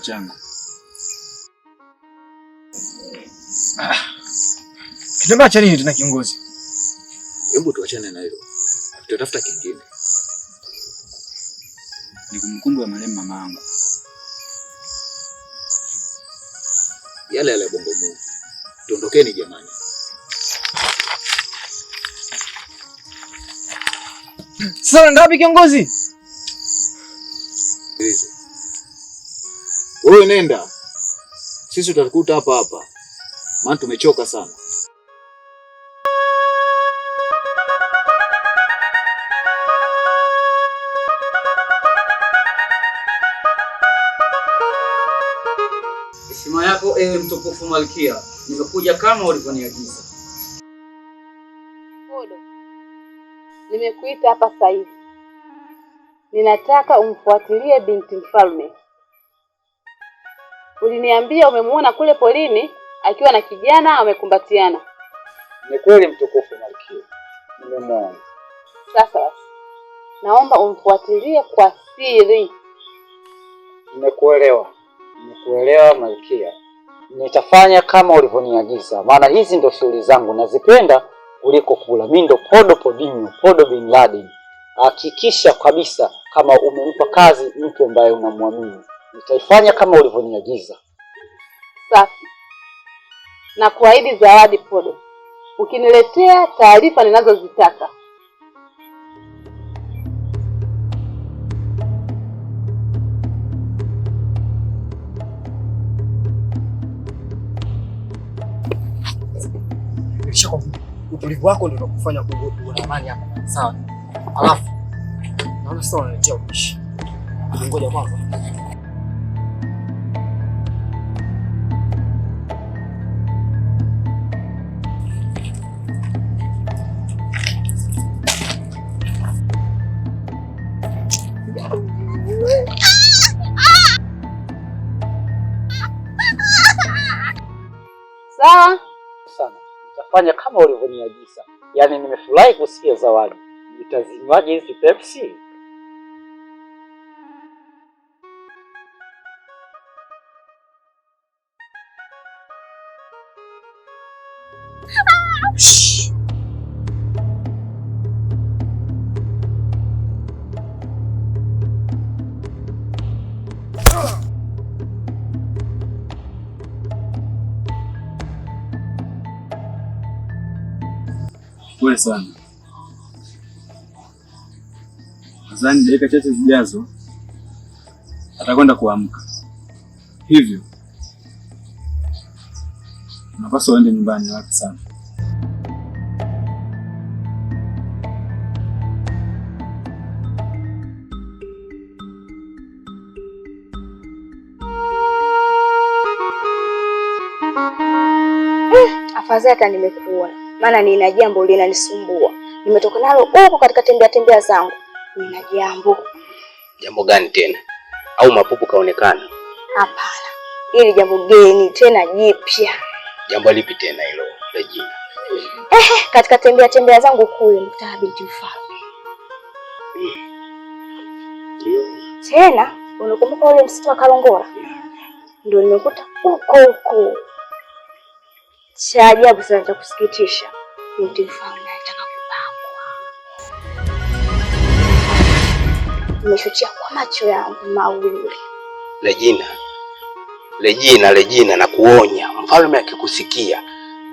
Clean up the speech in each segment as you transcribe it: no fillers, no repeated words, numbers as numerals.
Changu. Ah. Kitambaa cha nini tena kiongozi? Hebu tuachane na hilo, tutatafuta kingine. Ni kumbukumbu ya marehemu mama yangu. Yale yale Bongo Movie. Tuondokeni jamani. Sasa ngapi kiongozi? Sikilize. Wewe nenda, sisi tutakuta hapa hapa, maana tumechoka sana. Heshima yako ewe mtukufu Malkia, nimekuja kama ulivyoniagiza. Podo, nimekuita hapa sasa hivi, ninataka umfuatilie binti mfalme. Uliniambia umemuona kule polini akiwa na kijana wamekumbatiana. Ni kweli mtukufu Malkia, nimemwona. Sasa basi, naomba umfuatilie kwa siri. Nimekuelewa, nimekuelewa Malkia. Nitafanya kama ulivyoniagiza, maana hizi ndo shughuli zangu, nazipenda kuliko kula. Mimi ndo Podo Podinho, Podo bin Laden. Hakikisha kabisa kama umempa kazi mtu ambaye unamwamini. Nitaifanya kama ulivyoniagiza. Safi, na kuahidi zawadi Podo, ukiniletea taarifa ninazozitaka. Nilishakwambia utulivu wako ndio utakufanya uwe na amani hapa. Sawa. Alafu naona sasa unaletea ubishi. Ngoja kwanza. Sawa? Sana. Nitafanya kama ulivyoniagiza. Yaani nimefurahi kusikia zawadi. Nitazinywaje hizi Pepsi? Pole sana. Nadhani dakika chache zijazo atakwenda kuamka, hivyo unapaswa uende nyumbani haraka sana. Afadhali hata nimekuona, maana nina jambo linanisumbua. Nimetoka nalo huko katika tembea tembea zangu, nina jambo. Jambo gani tena? Au mapupu kaonekana? Hapana, hili jambo geni tena jipya. Jambo lipi tena hilo Regina? Ehe, katika tembea tembea zangu kule nikutana binti mfalme. Tena unakumbuka ule msitu wa Kalongora? Ndio nimekuta huko huko. Cha ajabu sana cha kusikitisha, binti mfalme alitaka kubakwa. Nimeshuhudia kwa macho yangu mawili. Regina, Regina, Regina, nakuonya, mfalme akikusikia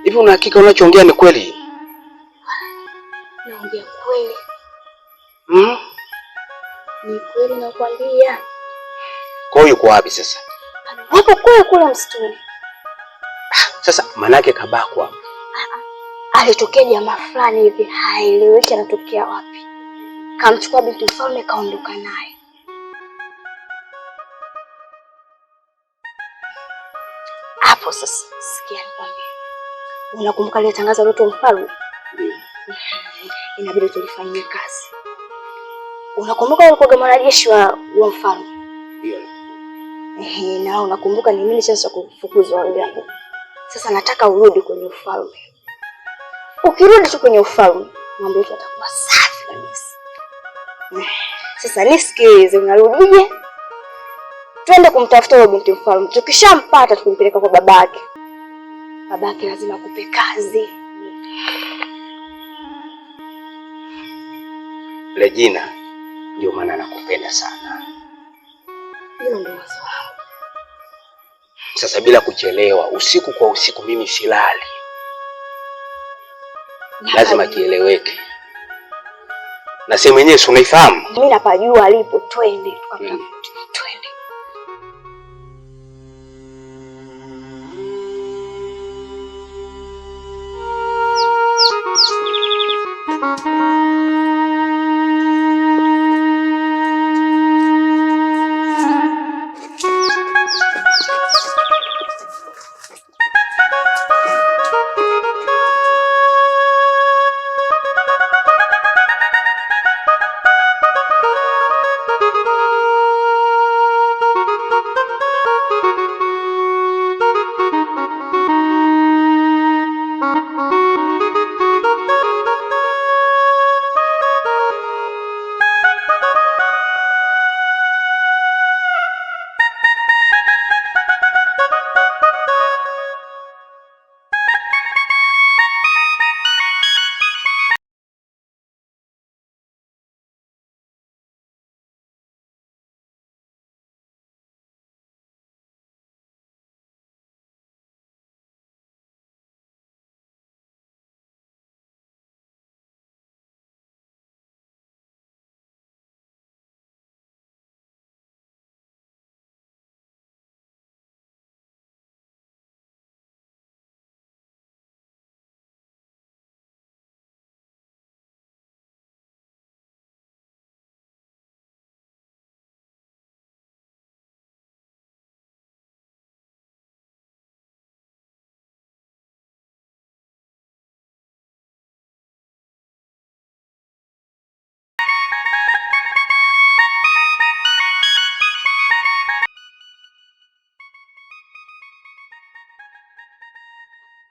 hivi, una hakika unachoongea ni kweli? Naongea kweli. Hmm? Ni kweli nakwambia. Kwa hiyo yuko wapi sasa? Wapo kule kule msituni. Sasa manake kabakwa. Alitokea jamaa fulani hivi, haeleweki anatokea wapi. Kamchukua binti mfalme kaondoka naye. Hapo sasa, sikia nikwambie. Unakumbuka lile tangazo lote mfalme? Ndio. Inabidi tulifanyie kazi. Unakumbuka walikuwa mwanajeshi wa mfalme? Ndio. Ehe, na unakumbuka ni nini chanzo cha kufukuzwa wale hapo? Sasa nataka urudi kwenye ufalme. Ukirudi tu kwenye ufalme, mambo yetu yatakuwa safi kabisa. Sasa nisikilize, unarudije? Twende kumtafuta huyo binti mfalme. Tukishampata tukimpeleka kwa babake. Babake lazima akupe kazi. Regina, ndio maana nakupenda sana. Hilo ndio wazo langu. Sasa bila kuchelewa, usiku kwa usiku mimi silali. Lazima kieleweke. Na sehemu yenyewe si unaifahamu? Mimi napajua alipo, twende tukamtafute. Twende.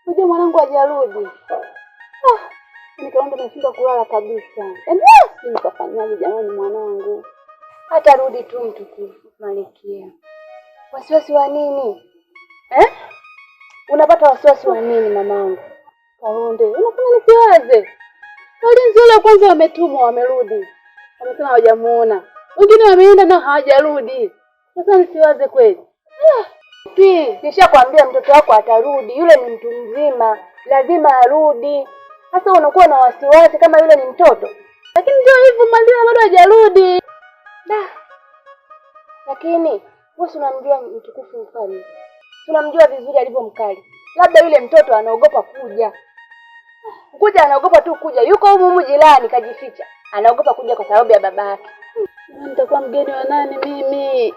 Unajua mwanangu hajarudi. Nikaona nimeshindwa kulala kabisa. Yaani nitafanyaje jamani mwanangu? Atarudi tu mtukufu Malkia. Wasiwasi wa nini? Eh? Unapata wasiwasi wa nini mamangu? Kaonde, unafanya nisiwaze. Walinzi wale kwanza wametumwa wamerudi. Wamesema hawajamuona. Wengine wameenda na hawajarudi. Sasa nisiwaze kweli? Nishakwambia mtoto wako atarudi. Yule ni mtu mzima, lazima arudi. Sasa unakuwa na wasiwasi kama yule ni mtoto. Lakini ndio hivyo, Mandela bado hajarudi. Da. Lakini wewe unamjua mtukufu mfalme. Tunamjua vizuri alivyo mkali. Labda yule mtoto anaogopa kuja. Kuja anaogopa tu kuja. Yuko humu humu jirani kajificha. Anaogopa kuja kwa sababu ya baba yake. Nitakuwa mgeni wa nani mimi?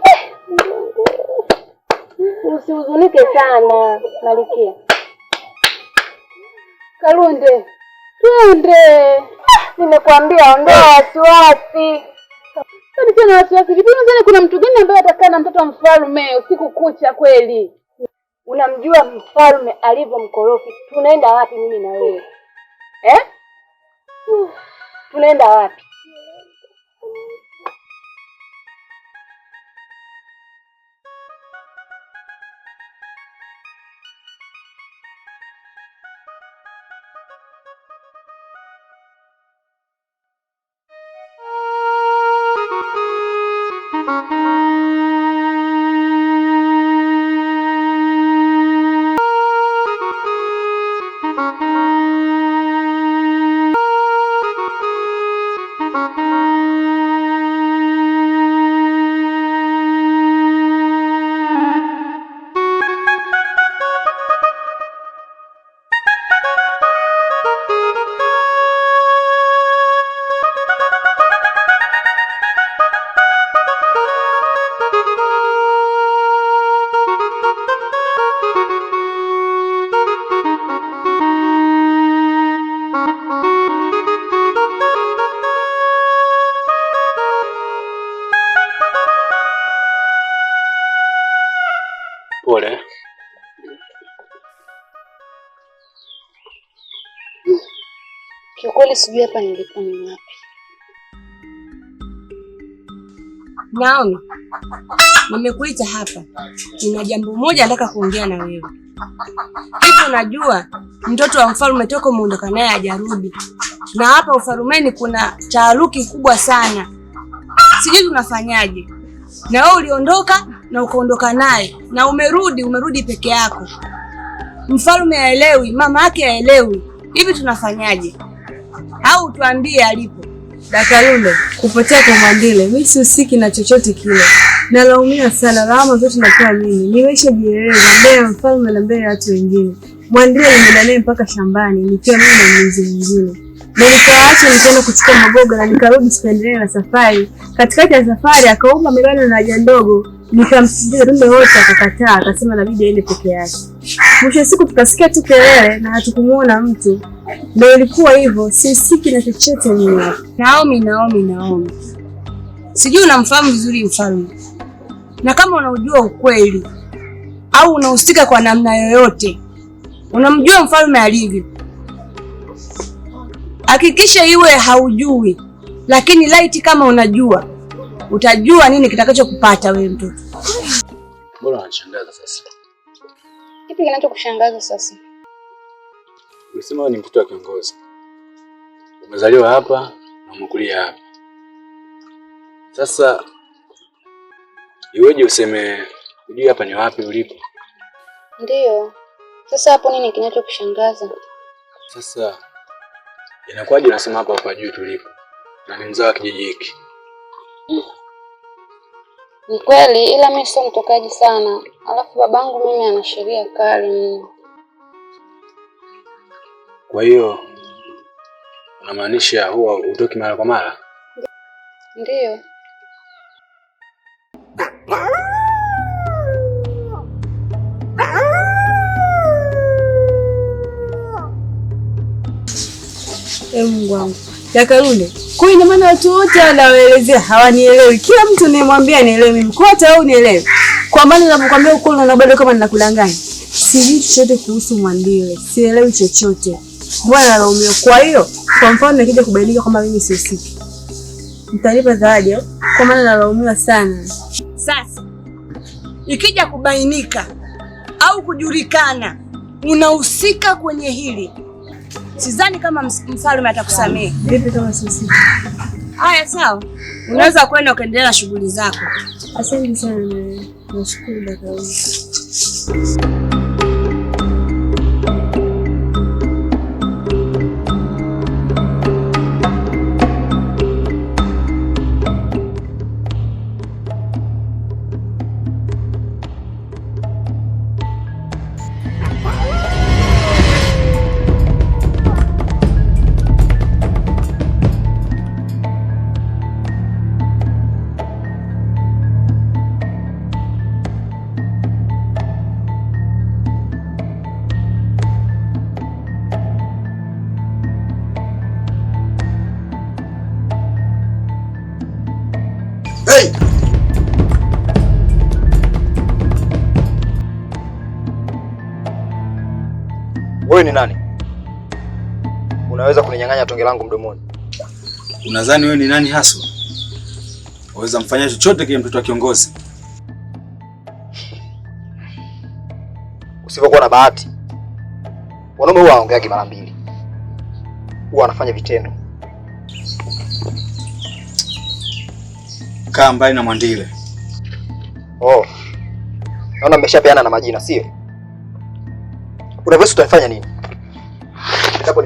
Usihuzunike sana Malkia. Kalunde, twende. Nimekuambia ondoa wasiwasi. Sasa na wasiwasi vipi? Unadhani kuna mtu gani ambaye atakaa na mtoto wa mfalme usiku kucha kweli? Unamjua mfalme alivyo mkorofi. Tunaenda wapi mimi na wewe? Eh? Tunaenda wapi? Pole. Kiukweli sijui hapa nilipo ni wapi. Naomi, nimekuita hapa, nina jambo moja nataka kuongea na wewe. Hivi unajua mtoto wa mfalme toka muondoka naye hajarudi, na hapa ufalmeni kuna taharuki kubwa sana, sijui tunafanyaje. Na wewe uliondoka na ukaondoka naye na umerudi peke yako. Mfalme haelewi, mama yake haelewi. Hivi tunafanyaje? Au tuambie alipo. Dakalume, kupotea kwa Mwandile, mimi sihusiki na chochote kile. Nalaumiwa sana, lawama zote napewa mimi. Nimeshajieleza mbele ya mfalme na mbele ya watu wengine. Mwandile nimeenda naye mpaka shambani, nikiwa mimi na mlinzi mwingine. Na nikawaacha nikaenda kuchukua maboga na nikarudi tukaendelea na safari. Katikati ya safari akaomba milano na haja ndogo. Nikamsindikiza twende wote, akakataa, akasema inabidi aende peke yake. Mwisho wa siku tukasikia tu kelele na hatukumuona mtu. Ndio ilikuwa hivyo, sihusiki na chochote mimi. Naomi, Naomi, Naomi, sijui unamfahamu vizuri mfalme, na kama unaujua ukweli au unahusika kwa namna yoyote, unamjua mfalme alivyo, hakikisha iwe haujui, lakini laiti kama unajua, utajua nini kitakachokupata wewe mtoto. Mbona unashangaza sasa? Kipi kinachokushangaza sasa? Ulisema wewe ni mtoto wa kiongozi, umezaliwa hapa na umekulia hapa. Sasa iweje useme hujui hapa ni wapi ulipo? Ndiyo. Sasa hapo nini kinachokushangaza? Sasa inakuwaje unasema hapa hupajui tulipo na ni mzao wa kijiji hiki? Ni kweli, ila mimi sio mtokaji sana, alafu babangu mimi ana sheria kali mno. Kwa hiyo unamaanisha huwa hutoki mara kwa mara? Ndiyo. Mungu wangu. Dakalume, kwa hiyo ina maana watu wote wanaoelezea hawanielewi. Kila mtu nimwambia nielewe mimi. Kwa hata wewe unielewe. Kwa maana ninapokuambia ukweli na bado kama ninakudanganya. Sijui chochote kuhusu Mwandile. Sielewi chochote. Bwana analaumiwa. Kwa hiyo, kwa mfano nikija kubainika kwamba mimi sihusiki, mtanipa zawadi au? Kwa maana nalaumiwa sana. Sasa ikija kubainika au kujulikana unahusika kwenye hili, sidhani kama mfalme atakusamehe. Vipi kama sihusiki? Haya, sawa, unaweza kwenda ukaendelea na shughuli zako. Asante sana, nashukuru Dakalume. Hey! Wewe ni nani? Unaweza kuninyang'anya tonge langu mdomoni? Unadhani wewe ni nani haswa? Waweza mfanyia chochote kile mtoto wa kiongozi. Usipokuwa na bahati, wanaume huwa hawaongeagi mara mbili, huwa wanafanya vitendo. Kaa mbali na Mwandile. Oh, naona mmeshapeana na majina, sio? Unavyosi utafanya nini? Endapo